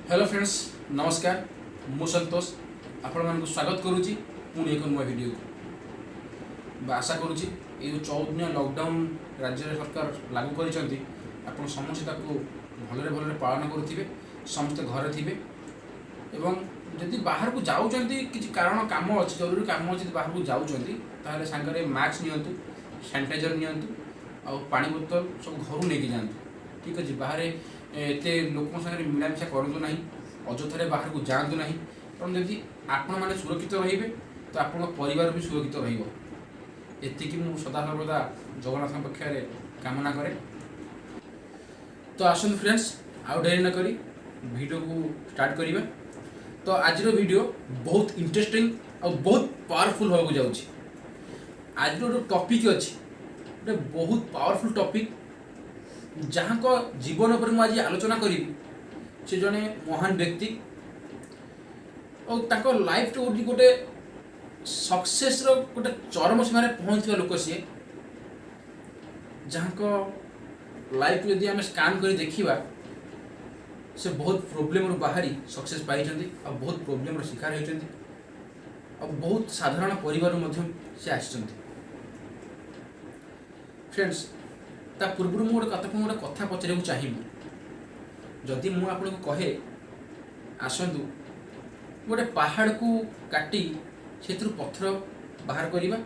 Hello friends, ନମସ୍କାର। ମୁଁ ସନ୍ତୋଷ ଆପଣମାନଙ୍କୁ ସ୍ୱାଗତ କରୁଛି ପୁଣି ଏକ ନୂଆ ଭିଡ଼ିଓକୁ ବା ଆଶା କରୁଛି, ଏଇ ଯେଉଁ 14 ଦିନିଆ ଲକଡାଉନ୍ ରାଜ୍ୟରେ ସରକାର ଲାଗୁ କରିଛନ୍ତି, ଆପଣ ସମସ୍ତେ ତାକୁ ଭଲରେ ଭଲରେ ପାଳନ କରୁଥିବେ, ସମସ୍ତେ ଘରେ ଥିବେ ଏବଂ ଯଦି ବାହାରକୁ ଯାଉଛନ୍ତି, କିଛି କାରଣ କାମ ଅଛି, ଜରୁରୀ କାମ ଅଛି, ଯଦି ବାହାରକୁ ଯାଉଛନ୍ତି, ତାହେଲେ ସାଙ୍ଗରେ ମାସ୍କ ନିଅନ୍ତୁ, ସାନିଟାଇଜର୍ ନିଅନ୍ତୁ ଆଉ ପାଣି ବୋତଲ ସବୁ ଘରୁ ନେଇକି ଯାଆନ୍ତୁ। ଠିକ୍ ଅଛି? ବାହାରେ ଏତେ ଲୋକଙ୍କ ସାଙ୍ଗରେ ମିଳାମିଶା କରନ୍ତୁ ନାହିଁ, ଅଯଥାରେ ବାହାରକୁ ଯାଆନ୍ତୁ ନାହିଁ। କାରଣ ଯଦି ଆପଣମାନେ ସୁରକ୍ଷିତ ରହିବେ, ତ ଆପଣଙ୍କ ପରିବାର ବି ସୁରକ୍ଷିତ ରହିବ। ଏତିକି ମୁଁ ସଦାସର୍ବଦା ଜଗନ୍ନାଥଙ୍କ ପାଖରେ କାମନା କରେ। ତ ଆସନ୍ତୁ ଫ୍ରେଣ୍ଡସ୍, ଆଉ ଡେରି ନକରି ଭିଡ଼ିଓକୁ ଷ୍ଟାର୍ଟ କରିବା। ତ ଆଜିର ଭିଡ଼ିଓ ବହୁତ ଇଣ୍ଟରେଷ୍ଟିଂ ଆଉ ବହୁତ ପାୱାରଫୁଲ୍ ହେବାକୁ ଯାଉଛି। ଆଜିର ଗୋଟେ ଟପିକ୍ ଅଛି, ଗୋଟେ ବହୁତ ପାୱାରଫୁଲ୍ ଟପିକ୍। ଯାହାଙ୍କ ଜୀବନ ଉପରେ ମୁଁ ଆଜି ଆଲୋଚନା କରିବି, ସେ ଜଣେ ମହାନ ବ୍ୟକ୍ତି ଆଉ ତାଙ୍କ ଲାଇଫ୍ଟା ହେଉଛି ଗୋଟେ ସକ୍ସେସ୍ର ଗୋଟେ ଚରମ ସୀମାରେ ପହଞ୍ଚିଥିବା ଲୋକ ସିଏ, ଯାହାଙ୍କ ଲାଇଫ୍ ଯଦି ଆମେ ସ୍କାନ୍ କରି ଦେଖିବା, ସେ ବହୁତ ପ୍ରୋବ୍ଲେମରୁ ବାହାରି ସକ୍ସେସ୍ ପାଇଛନ୍ତି ଆଉ ବହୁତ ପ୍ରୋବ୍ଲେମର ଶିକାର ହୋଇଛନ୍ତି ଆଉ ବହୁତ ସାଧାରଣ ପରିବାରରୁ ମଧ୍ୟ ସେ ଆସିଛନ୍ତି। ଫ୍ରେଣ୍ଡସ୍, ତା ପୂର୍ବରୁ ମୁଁ ଗୋଟେ କଥା ପଚାରିବାକୁ ଚାହିଁବି। ଯଦି ମୁଁ ଆପଣଙ୍କୁ କହେ, ଆସନ୍ତୁ ଗୋଟେ ପାହାଡ଼କୁ କାଟି ସେଥିରୁ ପଥର ବାହାର କରିବା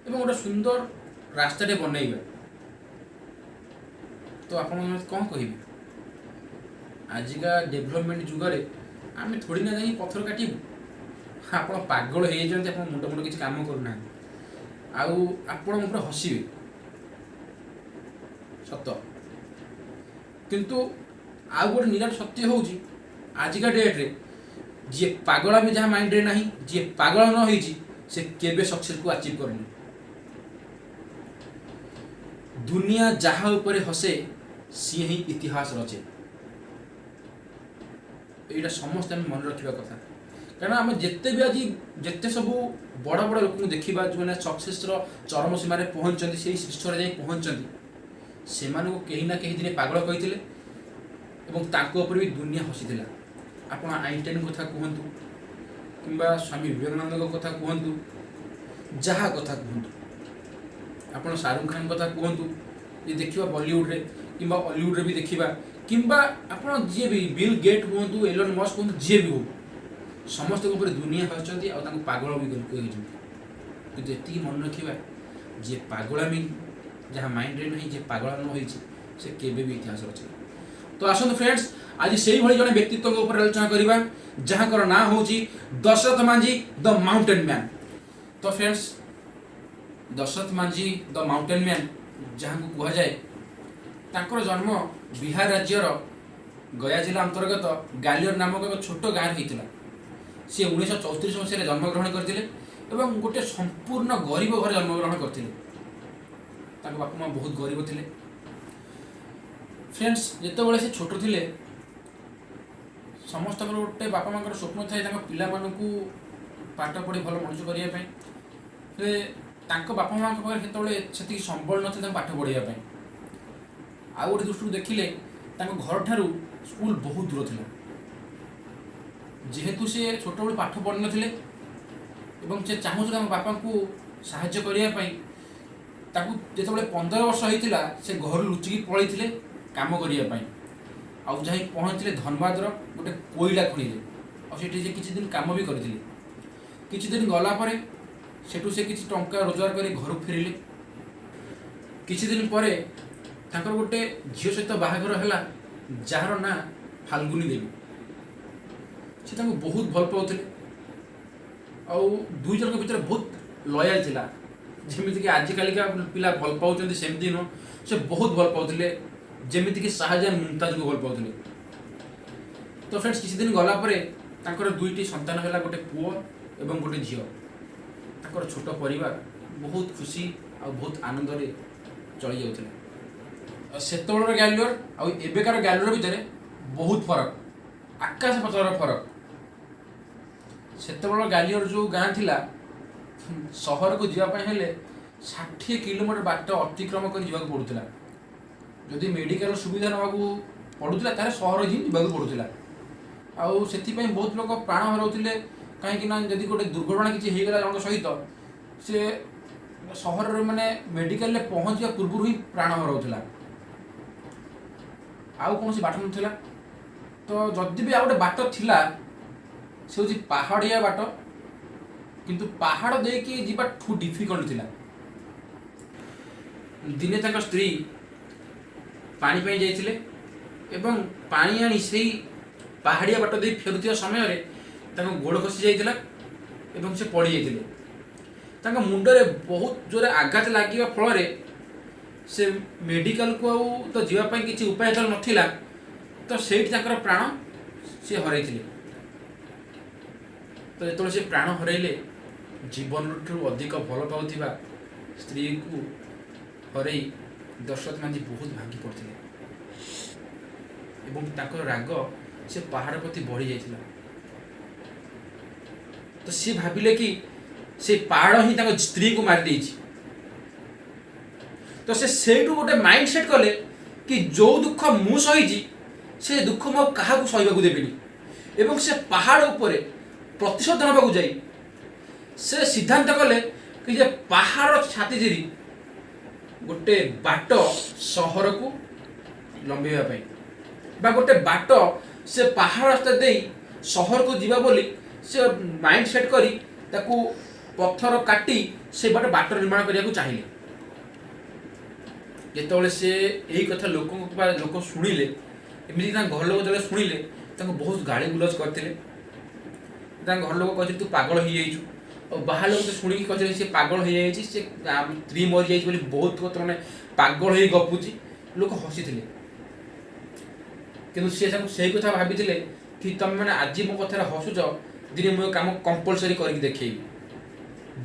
ଏବଂ ଗୋଟେ ସୁନ୍ଦର ରାସ୍ତାଟେ ବନେଇବା, ତ ଆପଣ ମୋତେ କ'ଣ କହିବେ? ଆଜିକା ଡେଭଲପମେଣ୍ଟ ଯୁଗରେ ଆମେ ଥୋଡ଼ି ନା ଯାଇ ପଥର କାଟିବୁ? ଆପଣ ପାଗଳ ହେଇଯାଇଛନ୍ତି, ଆପଣ ମୁଣ୍ଡ ମୁଣ୍ଡ କିଛି କାମ କରୁନାହାନ୍ତି ଆଉ ଆପଣ ମୋ ଉପରେ ହସିବେ ସତ। କିନ୍ତୁ ଆଉ ଗୋଟେ ନିରାଟ ସତ୍ୟ ହେଉଛି, ଆଜିକା ଡେଟ୍ରେ ଯିଏ ପାଗଳାମି ଯାହା ମାଇଣ୍ଡରେ ନାହିଁ, ଯିଏ ପାଗଳ ନ ହେଇଛି, ସେ କେବେ ସକ୍ସେସକୁ ଆଚିଭ୍ କରିନି। ଦୁନିଆ ଯାହା ଉପରେ ହସେ, ସିଏ ହିଁ ଇତିହାସ ରଚେ। ଏଇଟା ସମସ୍ତେ ଆମେ ମନେ ରଖିବା କଥା। କାରଣ ଆମେ ଯେତେ ବି ଆଜି ଯେତେ ସବୁ ବଡ଼ ବଡ଼ ଲୋକଙ୍କୁ ଦେଖିବା, ଯେଉଁମାନେ ସକ୍ସେସର ଚରମ ସୀମାରେ ପହଞ୍ଚିଛନ୍ତି, ସେଇ ଶୀର୍ଷରେ ଯାଇ ପହଞ୍ଚିଛନ୍ତି, ସେମାନଙ୍କୁ କେହି ନା କେହି ଦିନେ ପାଗଳ କହିଥିଲେ ଏବଂ ତାଙ୍କ ଉପରେ ବି ଦୁନିଆ ହସିଥିଲା। ଆପଣ ଆଇନଷ୍ଟାଇନଙ୍କ କଥା କୁହନ୍ତୁ କିମ୍ବା ସ୍ୱାମୀ ବିବେକାନନ୍ଦଙ୍କ କଥା କୁହନ୍ତୁ, ଯାହା କଥା କୁହନ୍ତୁ, ଆପଣ ଶାହରୁଖ ଖାନଙ୍କ କଥା କୁହନ୍ତୁ, ଯଦି ଦେଖିବା ବଲିଉଡ଼ରେ କିମ୍ବା ଅଲିଉଡ଼ରେ ବି ଦେଖିବା, କିମ୍ବା ଆପଣ ଯିଏ ବି ବିଲ୍ ଗେଟ୍ ହୁଅନ୍ତୁ, ଏଲନ୍ ମସ୍କ ହୁଅନ୍ତୁ, ଯିଏ ବି ହଉ, ସମସ୍ତଙ୍କ ଉପରେ ଦୁନିଆ ହସିଛନ୍ତି ଆଉ ତାଙ୍କୁ ପାଗଳ ବି କହିଛନ୍ତି। କିନ୍ତୁ ଏତିକି ମନେ ରଖିବା, ଯିଏ ପାଗଳାମି ଯାହା ମାଇଣ୍ଡରେ ନାହିଁ, ଯିଏ ପାଗଳ ନ ହେଇଛି, ସେ କେବେ ବି ଇତିହାସ ରଚେ। ତ ଆସନ୍ତୁ ଫ୍ରେଣ୍ଡସ୍, ଆଜି ସେଇଭଳି ଜଣେ ବ୍ୟକ୍ତିତ୍ୱଙ୍କ ଉପରେ ଆଲୋଚନା କରିବା, ଯାହାଙ୍କର ନାଁ ହେଉଛି ଦଶରଥ ମାଞ୍ଝି, ଦ ମାଉଣ୍ଟେନ୍ ମ୍ୟାନ୍। ତ ଫ୍ରେଣ୍ଡସ୍, ଦଶରଥ ମାଞ୍ଝି, ଦ ମାଉଣ୍ଟେନ୍ ମ୍ୟାନ୍ ଯାହାଙ୍କୁ କୁହାଯାଏ, ତାଙ୍କର ଜନ୍ମ ବିହାର ରାଜ୍ୟର ଗୟା ଜିଲ୍ଲା ଅନ୍ତର୍ଗତ ଗାଲିୟର ନାମକ ଏକ ଛୋଟ ଗାଁରେ ହେଇଥିଲା। ସିଏ 1934 ମସିହାରେ ଜନ୍ମଗ୍ରହଣ କରିଥିଲେ ଏବଂ ଗୋଟେ ସମ୍ପୂର୍ଣ୍ଣ ଗରିବ ଘରେ ଜନ୍ମଗ୍ରହଣ କରିଥିଲେ। ତାଙ୍କ ବାପା ମା ବହୁତ ଗରିବ ଥିଲେ। ଫ୍ରେଣ୍ଡସ୍, ଯେତେବେଳେ ସେ ଛୋଟ ଥିଲେ, ସମସ୍ତଙ୍କର ଗୋଟେ ବାପା ମାଙ୍କର ସ୍ୱପ୍ନ ଥାଏ ତାଙ୍କ ପିଲାମାନଙ୍କୁ ପାଠ ପଢ଼ି ଭଲ ମଣିଷ କରିବା ପାଇଁ। ହେଲେ ତାଙ୍କ ବାପା ମାଙ୍କ ପାଖରେ ସେତେବେଳେ ସେତିକି ସମ୍ବଳ ନଥିଲା ତାଙ୍କୁ ପାଠ ପଢ଼ାଇବା ପାଇଁ। ଆଉ ଗୋଟେ ଦୃଷ୍ଟିରୁ ଦେଖିଲେ, ତାଙ୍କ ଘରଠାରୁ ସ୍କୁଲ ବହୁତ ଦୂର ଥିଲା। ଯେହେତୁ ସେ ଛୋଟବେଳୁ ପାଠ ପଢ଼ିନଥିଲେ ଏବଂ ସେ ଚାହୁଁଥିଲେ ତାଙ୍କ ବାପାଙ୍କୁ ସାହାଯ୍ୟ କରିବା ପାଇଁ, ତାକୁ ଯେତେବେଳେ 15 ବର୍ଷ ହେଇଥିଲା, ସେ ଘରୁ ଲୁଚିକି ପଳେଇଥିଲେ କାମ କରିବା ପାଇଁ ଆଉ ଯାଇ ପହଞ୍ଚିଲେ ଧନବାଦର ଗୋଟେ କୋଇଲା ଖଣିରେ। ଆଉ ସେଠି ସେ କିଛି ଦିନ କାମ ବି କରିଥିଲେ। କିଛି ଦିନ ଗଲା ପରେ ସେଠୁ ସେ କିଛି ଟଙ୍କା ରୋଜଗାର କରି ଘରକୁ ଫେରିଲେ। କିଛି ଦିନ ପରେ ତାଙ୍କର ଗୋଟେ ଝିଅ ସହିତ ବାହାଘର ହେଲା, ଯାହାର ନାଁ ଫାଲ୍ଗୁନି ଦେବୀ। ସେ ତାଙ୍କୁ ବହୁତ ଭଲ ପାଉଥିଲେ ଆଉ ଦୁଇ ଜଣଙ୍କ ଭିତରେ ବହୁତ ଲୟାଲ ଥିଲା। ଯେମିତିକି ଆଜିକାଲିକା ପିଲା ଭଲ ପାଉଛନ୍ତି, ସେମିତି ନୁହଁ। ସେ ବହୁତ ଭଲ ପାଉଥିଲେ, ଯେମିତିକି ଶାହଜାହାନ ମୁମତାଜଙ୍କୁ ଭଲ ପାଉଥିଲେ। ତ ଫ୍ରେଣ୍ଡସ୍, କିଛି ଦିନ ଗଲା ପରେ ତାଙ୍କର ଦୁଇଟି ସନ୍ତାନ ହେଲା, ଗୋଟେ ପୁଅ ଏବଂ ଗୋଟେ ଝିଅ। ତାଙ୍କର ଛୋଟ ପରିବାର ବହୁତ ଖୁସି ଆଉ ବହୁତ ଆନନ୍ଦରେ ଚଳି ଯାଉଥିଲା। ଆଉ ସେତେବେଳର ଗ୍ୟାଲିୟର ଆଉ ଏବେକାର ଗ୍ୟାଲିୟର ଭିତରେ ବହୁତ ଫରକ, ଆକାଶ ପାତାଳର ଫରକ। ସେତେବେଳର ଗାଲିୟର ଯେଉଁ ଗାଁ ଥିଲା, ସହରକୁ ଯିବା ପାଇଁ ହେଲେ 60 କିଲୋମିଟର ବାଟ ଅତିକ୍ରମ କରି ଯିବାକୁ ପଡ଼ୁଥିଲା। ଯଦି ମେଡ଼ିକାଲ ସୁବିଧା ନେବାକୁ ପଡ଼ୁଥିଲା, ତାହେଲେ ସହର ହିଁ ଯିବାକୁ ପଡ଼ୁଥିଲା। ଆଉ ସେଥିପାଇଁ ବହୁତ ଲୋକ ପ୍ରାଣ ହରାଉଥିଲେ। କାହିଁକି ନା ଯଦି ଗୋଟେ ଦୁର୍ଘଟଣା କିଛି ହେଇଗଲା ଜଣଙ୍କ ସହିତ, ସେ ସହରରେ ମାନେ ମେଡ଼ିକାଲରେ ପହଞ୍ଚିବା ପୂର୍ବରୁ ହିଁ ପ୍ରାଣ ହରାଉଥିଲା। ଆଉ କୌଣସି ବାଟ ନଥିଲା। ତ ଯଦି ବି ଆଉ ଗୋଟେ ବାଟ ଥିଲା, ସେ ହେଉଛି ପାହାଡ଼ିଆ ବାଟ, କିନ୍ତୁ ପାହାଡ଼ ଦେଇକି ଯିବା ଠୁ ଡିଫିକଲ୍ଟ ଥିଲା। ଦିନେ ତାଙ୍କ ସ୍ତ୍ରୀ ପାଣି ପାଇଁ ଯାଇଥିଲେ ଏବଂ ପାଣି ଆଣି ସେଇ ପାହାଡ଼ିଆ ବାଟ ଦେଇ ଫେରୁଥିବା ସମୟରେ ତାଙ୍କ ଗୋଡ଼ ଖସି ଯାଇଥିଲା ଏବଂ ସେ ପଡ଼ି ଯାଇଥିଲେ। ତାଙ୍କ ମୁଣ୍ଡରେ ବହୁତ ଜୋରେ ଆଘାତ ଲାଗିବା ଫଳରେ ସେ ମେଡ଼ିକାଲକୁ ଆଉ ତ ଯିବା ପାଇଁ କିଛି ଉପାୟ ଯେତେବେଳେ ନଥିଲା, ତ ସେଇଠି ତାଙ୍କର ପ୍ରାଣ ସେ ହରାଇଥିଲେ। ତ ଯେତେବେଳେ ସେ ପ୍ରାଣ ହରାଇଲେ, ଜୀବନଠୁ ଅଧିକ ଭଲ ପାଉଥିବା ସ୍ତ୍ରୀକୁ ହରେଇ ଦଶରଥ ମାଝୀ ବହୁତ ଭାଙ୍ଗି ପଡ଼ିଥିଲେ ଏବଂ ତାଙ୍କର ରାଗ ସେ ପାହାଡ଼ ପ୍ରତି ବଢ଼ି ଯାଇଥିଲା। ତ ସିଏ ଭାବିଲେ କି ସେ ପାହାଡ଼ ହିଁ ତାଙ୍କ ସ୍ତ୍ରୀକୁ ମାରି ଦେଇଛି। ତ ସେ ସେଇଠୁ ଗୋଟେ ମାଇଣ୍ଡ ସେଟ୍ କଲେ କି ଯୋଉ ଦୁଃଖ ମୁଁ ସହିଛି, ସେ ଦୁଃଖ ମୁଁ ଆଉ କାହାକୁ ସହିବାକୁ ଦେବିନି। ଏବଂ ସେ ପାହାଡ଼ ଉପରେ ପ୍ରତିଶୋଧ ନେବାକୁ ଯାଇ ସେ ସିଦ୍ଧାନ୍ତ କଲେ କି ଯେ ପାହାଡ଼ ଛାତି ଚିରି ଗୋଟେ ବାଟ ସହରକୁ ଲମ୍ବିବା ପାଇଁ ବା ଗୋଟେ ବାଟ ସେ ପାହାଡ଼ ରାସ୍ତା ଦେଇ ସହରକୁ ଯିବା ବୋଲି ସେ ମାଇଣ୍ଡ ସେଟ୍ କରି ତାକୁ ପଥର କାଟି ସେ ବାଟ ବାଟ ନିର୍ମାଣ କରିବାକୁ ଚାହିଁଲେ। ଯେତେବେଳେ ସେ ଏଇ କଥା ଲୋକଙ୍କ ବା ଲୋକ ଶୁଣିଲେ, ଏମିତି ତାଙ୍କ ଘର ଲୋକ ଯେତେବେଳେ ଶୁଣିଲେ, ତାଙ୍କୁ ବହୁତ ଗାଳି ଗୁଲଜ କରିଥିଲେ। ତାଙ୍କ ଘର ଲୋକ କହିଥିଲେ, "ତୁ ପାଗଳ ହେଇଯାଇଛୁ।" ଆଉ ବାହାର ଲୋକ ତ ଶୁଣିକି କହିଥିଲେ, ସେ ପାଗଳ ହେଇଯାଇଛି, ସେ ସ୍ତ୍ରୀ ମରିଯାଇଛି ବୋଲି ବହୁତ କଥା ମାନେ ପାଗଳ ହେଇ ଗପୁଛି। ଲୋକ ହସିଥିଲେ। କିନ୍ତୁ ସିଏ ତାଙ୍କୁ ସେଇ କଥା ଭାବିଥିଲେ କି ତମେ ମାନେ ଆଜି ମୋ କଥାରେ ହସୁଛ, ଦିନେ ମୁଁ ଏ କାମ କମ୍ପଲସରି କରିକି ଦେଖେଇବି,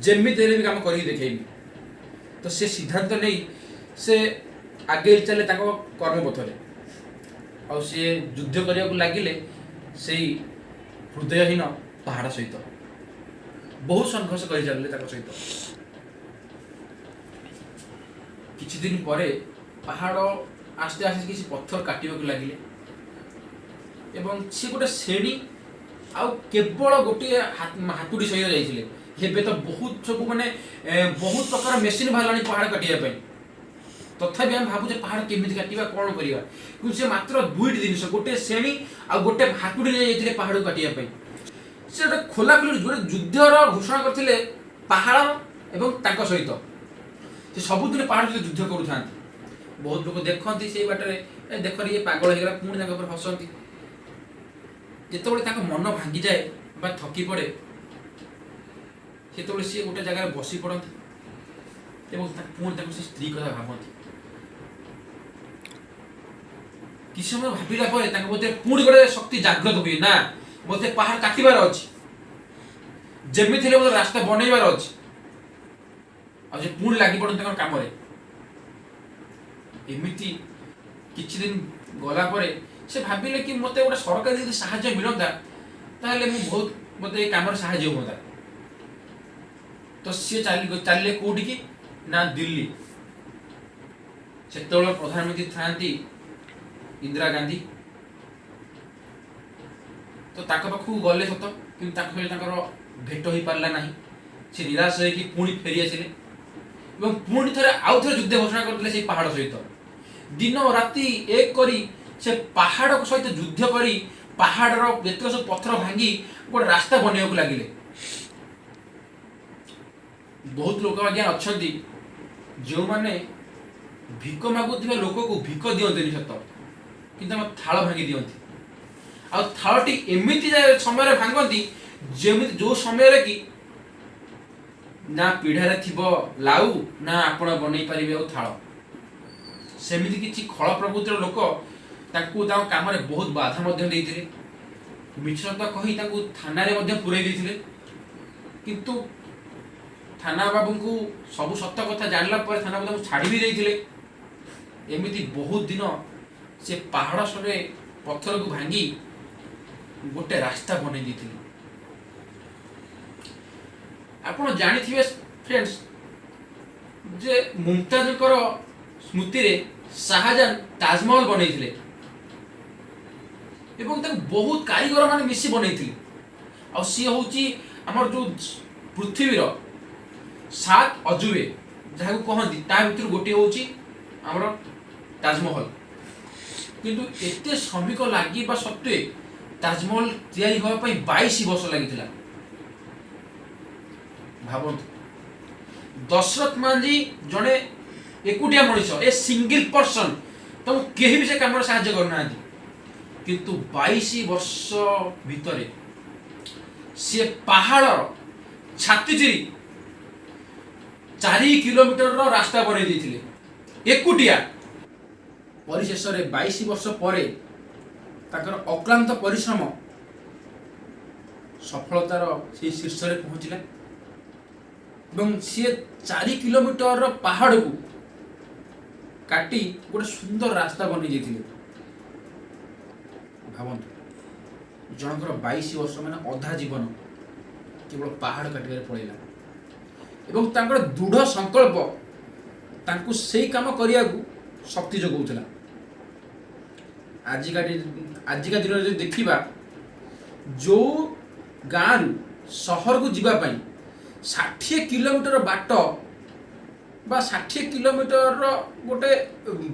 ଯେମିତି ହେଲେ ବି କାମ କରିକି ଦେଖେଇବି। ତ ସେ ସିଦ୍ଧାନ୍ତ ନେଇ ସେ ଆଗେଇ ଚାଲେ ତାଙ୍କ କର୍ମପଥରେ ଆଉ ସିଏ ଯୁଦ୍ଧ କରିବାକୁ ଲାଗିଲେ ସେଇ ହୃଦୟହୀନ ପାହାଡ଼ ସହିତ। ବହୁତ ସଂଘର୍ଷ କରି ଚାଲିଲେ ତାଙ୍କ ସହିତ। କିଛି ଦିନ ପରେ ପାହାଡ଼ ଆସ୍ତେ ଆସ୍ତେ କିଛି ପଥର କାଟିବାକୁ ଲାଗିଲେ ଏବଂ ସେ ଗୋଟେ ଶ୍ରେଣୀ ଆଉ କେବଳ ଗୋଟିଏ ହାତୁଡ଼ି ସହିତ ଯାଇଥିଲେ। ଏବେ ତ ବହୁତ ସବୁ ମାନେ ବହୁତ ପ୍ରକାର ମେସିନ୍ ବାହାରିଲାଣି ପାହାଡ଼ କାଟିବା ପାଇଁ। ତଥାପି ଆମେ ଭାବୁଛେ ପାହାଡ଼ କେମିତି କାଟିବା, କ'ଣ କରିବା। କିନ୍ତୁ ସେ ମାତ୍ର ଦୁଇଟି ଜିନିଷ, ଗୋଟେ ଶ୍ରେଣୀ ଆଉ ଗୋଟେ ହାତୁଡ଼ି ନେଇ ଯାଇଥିଲେ ପାହାଡ଼କୁ କାଟିବା ପାଇଁ। ସେ ଗୋଟେ ଖୋଲାଖୋଲି ଗୋଟେ ଯୁଦ୍ଧର ଘୋଷଣା କରିଥିଲେ ପାହାଡ଼ ଏବଂ ତାଙ୍କ ସହିତ। ସେ ସବୁଦିନ ପାହାଡ଼ ସହିତ ଯୁଦ୍ଧ କରୁଥାନ୍ତି। ବହୁତ ଲୋକ ଦେଖନ୍ତି ସେଇ ବାଟରେ, "ଏ ଦେଖ, ଇଏ ପାଗଳ ହେଇଗଲା।" ପୁଣି ତାଙ୍କ ଉପରେ ହସନ୍ତି। ଯେତେବେଳେ ତାଙ୍କ ମନ ଭାଙ୍ଗିଯାଏ ବା ଥକି ପଡ଼େ, ସେତେବେଳେ ସିଏ ଗୋଟେ ଜାଗାରେ ବସି ପଡ଼ନ୍ତି ଏବଂ ପୁଣି ତାଙ୍କୁ ସେ ସ୍ତ୍ରୀ କଥା ଭାବନ୍ତି। କିଛି ସମୟ ଭାବିଲା ପରେ ତାଙ୍କ ମଧ୍ୟରେ ପୁଣି ଗୋଟେ ଶକ୍ତି ଜାଗ୍ରତ ହୁଏ, ନା, ମୋତେ ପାହାଡ଼ କାଟିବାର ଅଛି, ଯେମିତି ହେଲେ ମୋତେ ରାସ୍ତା ବନେଇବାର ଅଛି। ଆଉ ସେ ପୁଣି ଲାଗି ପଡ଼ନ୍ତି ତାଙ୍କର କାମରେ। ଏମିତି କିଛି ଦିନ ଗଲା ପରେ ସେ ଭାବିଲେ କି ମୋତେ ଗୋଟେ ସରକାରୀ ଯଦି ସାହାଯ୍ୟ ମିଳନ୍ତା, ତାହେଲେ ମୁଁ ବହୁତ ମୋତେ ଏ କାମରେ ସାହାଯ୍ୟ ହୁଅନ୍ତା। ତ ସିଏ ଚାଲିଲେ କୋଉଠିକି ନା ଦିଲ୍ଲୀ। ସେତେବେଳେ ପ୍ରଧାନମନ୍ତ୍ରୀ ଥାଆନ୍ତି ଇନ୍ଦିରା ଗାନ୍ଧୀ। ତ ତାଙ୍କ ପାଖକୁ ଗଲେ ସତ, କିନ୍ତୁ ତାଙ୍କ ସହିତ ତାଙ୍କର ଭେଟ ହେଇପାରିଲା ନାହିଁ। ସେ ନିରାଶ ହେଇକି ପୁଣି ଫେରି ଆସିଲେ ଏବଂ ପୁଣି ଥରେ ଆଉ ଥରେ ଯୁଦ୍ଧ ଘୋଷଣା କରିଥିଲେ ସେଇ ପାହାଡ଼ ସହିତ। ଦିନ ରାତି ଏକ କରି ସେ ପାହାଡ଼ ସହିତ ଯୁଦ୍ଧ କରି ପାହାଡ଼ର ଯେତେକ ସବୁ ପଥର ଭାଙ୍ଗି ଗୋଟେ ରାସ୍ତା ବନେଇବାକୁ ଲାଗିଲେ। ବହୁତ ଲୋକ ଆଜ୍ଞା ଅଛନ୍ତି, ଯେଉଁମାନେ ଭିକ ମାଗୁଥିବା ଲୋକକୁ ଭିକ ଦିଅନ୍ତିନି ସତ, କିନ୍ତୁ ତାଙ୍କ ଥାଳ ଭାଙ୍ଗି ଦିଅନ୍ତି। ଆଉ ଥାଳଟି ଏମିତି ସମୟରେ ଭାଙ୍ଗନ୍ତି, ଯେମିତି ଯୋଉ ସମୟରେ କି ନା ପିଢ଼ାରେ ଥିବ ଲାଉ, ନା ଆପଣ ବନେଇ ପାରିବେ ଆଉ ଥାଳ। ସେମିତି କିଛି ଖଳ ପ୍ରକୃତିର ଲୋକ ତାଙ୍କୁ ତାଙ୍କ କାମରେ ବହୁତ ବାଧା ମଧ୍ୟ ଦେଇଥିଲେ। ମିଛ ସତ କହି ତାଙ୍କୁ ଥାନାରେ ମଧ୍ୟ ପୁରେଇ ଦେଇଥିଲେ। କିନ୍ତୁ ଥାନା ବାବୁଙ୍କୁ ସବୁ ସତ କଥା ଜାଣିଲା ପରେ ଥାନା ବାବୁ ତାଙ୍କୁ ଛାଡ଼ି ବି ଦେଇଥିଲେ। ଏମିତି ବହୁତ ଦିନ ସେ ପାହାଡ଼ ସରେ ପଥରକୁ ଭାଙ୍ଗି ଗୋଟେ ରାସ୍ତା ବନେଇ ଦେଇଥିଲେ। ଆପଣ ଜାଣିଥିବେ ଫ୍ରେଣ୍ଡସ୍, ଯେ ମୁମତାଜଙ୍କର ସ୍ମୃତିରେ ଶାହଜାହାନ ତାଜମହଲ ବନେଇଥିଲେ। ଏବଂ ତାକୁ ବହୁତ କାରିଗରମାନେ ମିଶି ବନେଇଥିଲେ। ଆଉ ସିଏ ହେଉଛି ଆମର ଯେଉଁ ପୃଥିବୀର ସାତ ଅଜୁବେ ଯାହାକୁ କହନ୍ତି, ତା ଭିତରୁ ଗୋଟିଏ ହେଉଛି ଆମର ତାଜମହଲ। କିନ୍ତୁ ଏତେ ଶ୍ରମିକ ଲାଗିବା ସତ୍ତ୍ୱେ ତାଜମହଲ ତିଆରି ହେବା ପାଇଁ 22 ବର୍ଷ ଲାଗିଥିଲା। ଭାବନ୍ତୁ, ଦଶରଥ ମାଝୀ ଜଣେ ଏକୁଟିଆ ମଣିଷ, ଏ ସିଙ୍ଗଲ ପର୍ସନ, ତାକୁ କେହି ବି ସେ କାମରେ ସାହାଯ୍ୟ କରୁନାହାନ୍ତି। କିନ୍ତୁ 22 ବର୍ଷ ଭିତରେ ସିଏ ପାହାଡ଼ର ଛାତି ଚିରି 4 କିଲୋମିଟରର ରାସ୍ତା ବନେଇ ଦେଇଥିଲେ ଏକୁଟିଆ। ପରିଶେଷରେ 22 ବର୍ଷ ପରେ ତାଙ୍କର ଅକ୍ଳାନ୍ତ ପରିଶ୍ରମ ସଫଳତାର ସେଇ ଶୀର୍ଷରେ ପହଞ୍ଚିଲା ଏବଂ ସିଏ 4 କିଲୋମିଟରର ପାହାଡ଼କୁ କାଟି ଗୋଟେ ସୁନ୍ଦର ରାସ୍ତା ବନେଇ ଦେଇଥିଲେ। ଭାବନ୍ତୁ, ଜଣଙ୍କର 22 ବର୍ଷ ମାନେ ଅଧା ଜୀବନ କେବଳ ପାହାଡ଼ କାଟିବାରେ ପଳେଇଲା ଏବଂ ତାଙ୍କର ଦୃଢ଼ ସଂକଳ୍ପ ତାଙ୍କୁ ସେଇ କାମ କରିବାକୁ ଶକ୍ତି ଯୋଗାଉଥିଲା। ଆଜିକା ଦିନରେ ଯଦି ଦେଖିବା, ଯେଉଁ ଗାଁରୁ ସହରକୁ ଯିବା ପାଇଁ 60 କିଲୋମିଟର ବାଟ ବା 60 କିଲୋମିଟରର ଗୋଟେ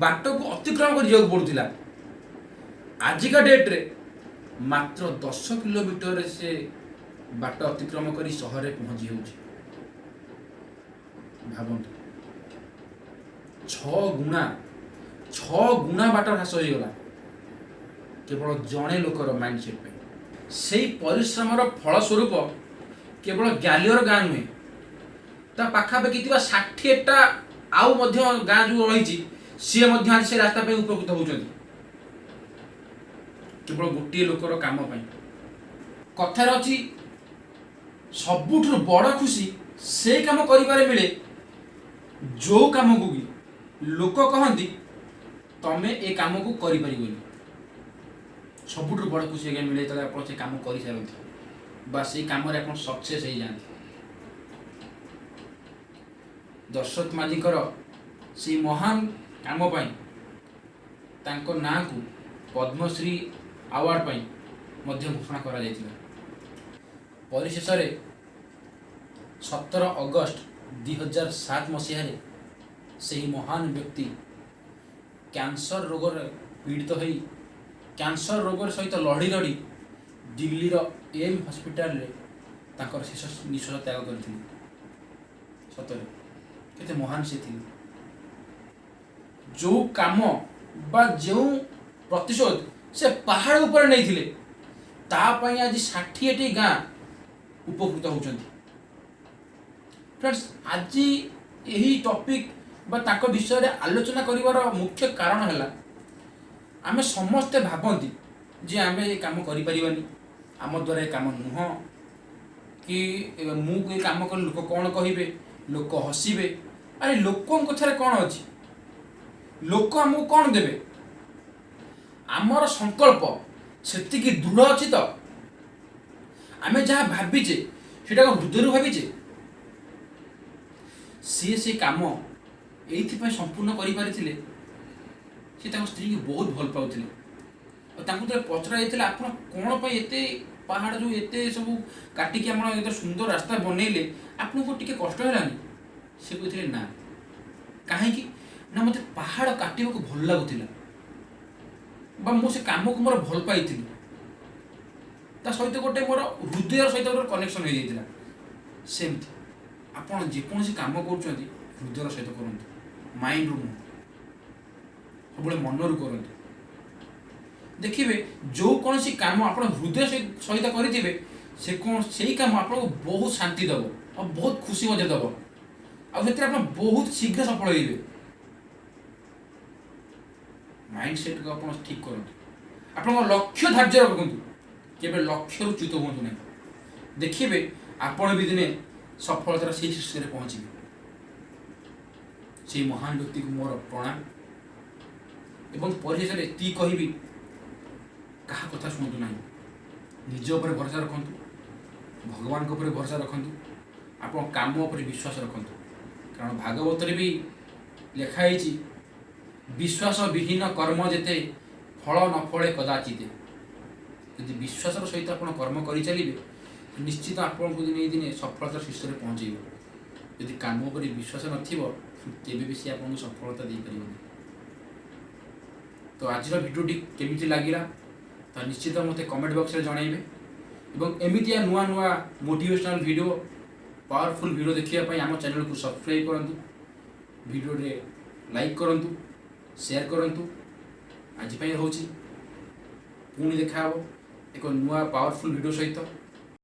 ବାଟକୁ ଅତିକ୍ରମ କରି ଯିବାକୁ ପଡ଼ୁଥିଲା, ଆଜିକା ଡେଟ୍ରେ ମାତ୍ର 10 କିଲୋମିଟରରେ ସେ ବାଟ ଅତିକ୍ରମ କରି ସହରରେ ପହଞ୍ଚି ହେଉଛି। ଭାବନ୍ତୁ, 6 ଗୁଣା, 6 ଗୁଣା ବାଟ ହ୍ରାସ ହୋଇଗଲା କେବଳ ଜଣେ ଲୋକର ମାଇଣ୍ଡ ସେଟ୍ ପାଇଁ। ସେଇ ପରିଶ୍ରମର ଫଳସ୍ୱରୂପ କେବଳ ଗ୍ୟାଲିୟର ଗାଁ ନୁହେଁ, ତା ପାଖାପାଖି ଥିବା 60ଟା ଆଉ ମଧ୍ୟ ଗାଁ ଯେଉଁ ରହିଛି, ସିଏ ମଧ୍ୟ ଆଜି ସେ ରାସ୍ତା ପାଇଁ ଉପକୃତ ହେଉଛନ୍ତି, କେବଳ ଗୋଟିଏ ଲୋକର କାମ ପାଇଁ। କଥାରେ ଅଛି, ସବୁଠାରୁ ବଡ଼ ଖୁସି ସେଇ କାମ କରିବାରେ ମିଳେ, ଯେଉଁ କାମକୁ କି ଲୋକ କହନ୍ତି ତମେ ଏ କାମକୁ କରିପାରିବନି। ସବୁଠାରୁ ବଡ଼ ଖୁସି ଆଜ୍ଞା ମିଳେ ଯେତେବେଳେ ଆପଣ ସେ କାମ କରିସାରନ୍ତି ବା ସେଇ କାମରେ ଆପଣ ସକ୍ସେସ୍ ହେଇଯାଆନ୍ତି। ଦଶରଥ ମାଝୀଙ୍କର ସେଇ ମହାନ କାମ ପାଇଁ ତାଙ୍କ ନାଁକୁ ପଦ୍ମଶ୍ରୀ ଆୱାର୍ଡ଼ ପାଇଁ ମଧ୍ୟ ଘୋଷଣା କରାଯାଇଥିଲା। ପରିଶେଷରେ 17 ଅଗଷ୍ଟ 2007 ମସିହାରେ ସେହି ମହାନ ବ୍ୟକ୍ତି କ୍ୟାନ୍ସର ରୋଗରେ ପୀଡ଼ିତ ହୋଇ, କ୍ୟାନ୍ସର ରୋଗର ସହିତ ଲଢ଼ି ଲଢ଼ି ଦିଲ୍ଲୀର ଏମ୍ ହସ୍ପିଟାଲରେ ତାଙ୍କର ଶେଷ ନିଶ୍ୱାସ ତ୍ୟାଗ କରିଥିଲେ। ସତରେ କେତେ ମହାନ ସେ ଥିଲେ। ଯେଉଁ କାମ ବା ଯେଉଁ ପ୍ରତିଶୋଧ ସେ ପାହାଡ଼ ଉପରେ ନେଇଥିଲେ, ତା ପାଇଁ ଆଜି 60ଟି ଗାଁ ଉପକୃତ ହେଉଛନ୍ତି। ଫ୍ରେଣ୍ଡସ୍, ଆଜି ଏହି ଟପିକ୍ ବା ତାଙ୍କ ବିଷୟରେ ଆଲୋଚନା କରିବାର ମୁଖ୍ୟ କାରଣ ହେଲା, ଆମେ ସମସ୍ତେ ଭାବନ୍ତି ଯେ ଆମେ ଏ କାମ କରିପାରିବାନି, ଆମ ଦ୍ୱାରା ଏ କାମ ନୁହଁ, କି ମୁଁ ଏ କାମ କଲେ ଲୋକ କ'ଣ କହିବେ, ଲୋକ ହସିବେ। ଆରେ, ଲୋକଙ୍କ କଥାରେ କ'ଣ ଅଛି? ଲୋକ ଆମକୁ କ'ଣ ଦେବେ? ଆମର ସଂକଳ୍ପ ସେତିକି ଦୃଢ଼ ଅଛି ତ? ଆମେ ଯାହା ଭାବିଛେ, ସେଇଟା ହୃଦୟରୁ ଭାବିଛେ? ସିଏ ସେ କାମ ଏଇଥିପାଇଁ ସମ୍ପୂର୍ଣ୍ଣ କରିପାରିଥିଲେ, ସେ ତାଙ୍କ ସ୍ତ୍ରୀକି ବହୁତ ଭଲ ପାଉଥିଲେ। ଆଉ ତାଙ୍କୁ ଯେତେବେଳେ ପଚରା ଯାଇଥିଲା, ଆପଣ କ'ଣ ପାଇଁ ଏତେ ପାହାଡ଼ ଯେଉଁ ଏତେ ସବୁ କାଟିକି ଆପଣ ଏତେ ସୁନ୍ଦର ରାସ୍ତା ବନେଇଲେ, ଆପଣଙ୍କୁ ଟିକେ କଷ୍ଟ ହେଲାନି? ସେ କହିଥିଲେ, ନା। କାହିଁକି ନା ମୋତେ ପାହାଡ଼ କାଟିବାକୁ ଭଲ ଲାଗୁଥିଲା ବା ମୁଁ ସେ କାମକୁ ମୋର ଭଲ ପାଇଥିଲି। ତା ସହିତ ଗୋଟେ ମୋର ହୃଦୟର ସହିତ ଗୋଟେ କନେକ୍ସନ୍ ହେଇଯାଇଥିଲା। ସେମିତି ଆପଣ ଯେକୌଣସି କାମ କରୁଛନ୍ତି, ହୃଦୟର ସହିତ କରନ୍ତୁ, ମାଇଣ୍ଡରୁ ନୁହଁ। ସବୁବେଳେ ମନରୁ କରନ୍ତୁ। ଦେଖିବେ, ଯେଉଁ କୌଣସି କାମ ଆପଣ ହୃଦୟ ସହିତ କରିଥିବେ, ସେ କ'ଣ ସେଇ କାମ ଆପଣଙ୍କୁ ବହୁତ ଶାନ୍ତି ଦେବ ଆଉ ବହୁତ ଖୁସି ମଧ୍ୟ ଦେବ ଆଉ ସେଥିରେ ଆପଣ ବହୁତ ଶୀଘ୍ର ସଫଳ ହେଇଯିବେ। ମାଇଣ୍ଡ ସେଟ୍କୁ ଆପଣ ଠିକ୍ କରନ୍ତୁ। ଆପଣଙ୍କ ଲକ୍ଷ୍ୟ ଧାର୍ଯ୍ୟ ରଖନ୍ତୁ, କେବେ ଲକ୍ଷ୍ୟରୁ ଚ୍ୟୁତ ହୁଅନ୍ତୁ ନାହିଁ। ଦେଖିବେ, ଆପଣ ବି ଦିନେ ସଫଳତାର ସେଇ ଶୀର୍ଷରେ ପହଞ୍ଚିବେ। ସେଇ ମହାନ ବ୍ୟକ୍ତିକୁ ମୋର ପ୍ରଣାମ ଏବଂ ପରିଶେଷରେ ଏତିକି କହିବି, କାହା କଥା ଶୁଣନ୍ତୁ ନାହିଁ। ନିଜ ଉପରେ ଭରସା ରଖନ୍ତୁ, ଭଗବାନଙ୍କ ଉପରେ ଭରସା ରଖନ୍ତୁ, ଆପଣ କାମ ଉପରେ ବିଶ୍ୱାସ ରଖନ୍ତୁ। କାରଣ ଭାଗବତରେ ବି ଲେଖା ହେଇଛି, ବିଶ୍ୱାସ ବିହୀନ କର୍ମ ଯେତେ, ଫଳ ନ ଫଳେ କଦାଚିତେ। ଯଦି ବିଶ୍ୱାସର ସହିତ ଆପଣ କର୍ମ କରିଚାଲିବେ, ନିଶ୍ଚିତ ଆପଣଙ୍କୁ ଦିନେ ଦିନେ ସଫଳତାର ଶୀର୍ଷରେ ପହଞ୍ଚେଇବ। ଯଦି କାମ ଉପରେ ବିଶ୍ୱାସ ନଥିବ, କେବେ ବି ସେ ଆପଣଙ୍କୁ ସଫଳତା ଦେଇପାରିବନି। ତ ଆଜିର ଭିଡ଼ିଓଟି କେମିତି ଲାଗିଲା, ତ ନିଶ୍ଚିତ ମୋତେ କମେଣ୍ଟ ବକ୍ସରେ ଜଣାଇବେ ଏବଂ ଏମିତିଆ ନୂଆ ନୂଆ ମୋଟିଭେସନାଲ୍ ଭିଡ଼ିଓ, ପାୱାରଫୁଲ୍ ଭିଡ଼ିଓ ଦେଖିବା ପାଇଁ ଆମ ଚ୍ୟାନେଲକୁ ସବସ୍କ୍ରାଇବ୍ କରନ୍ତୁ, ଭିଡ଼ିଓରେ ଲାଇକ୍ କରନ୍ତୁ, ସେୟାର କରନ୍ତୁ। ଆଜି ପାଇଁ ରହୁଛି। ପୁଣି ଦେଖାହେବ ଏକ ନୂଆ ପାୱାରଫୁଲ୍ ଭିଡ଼ିଓ ସହିତ।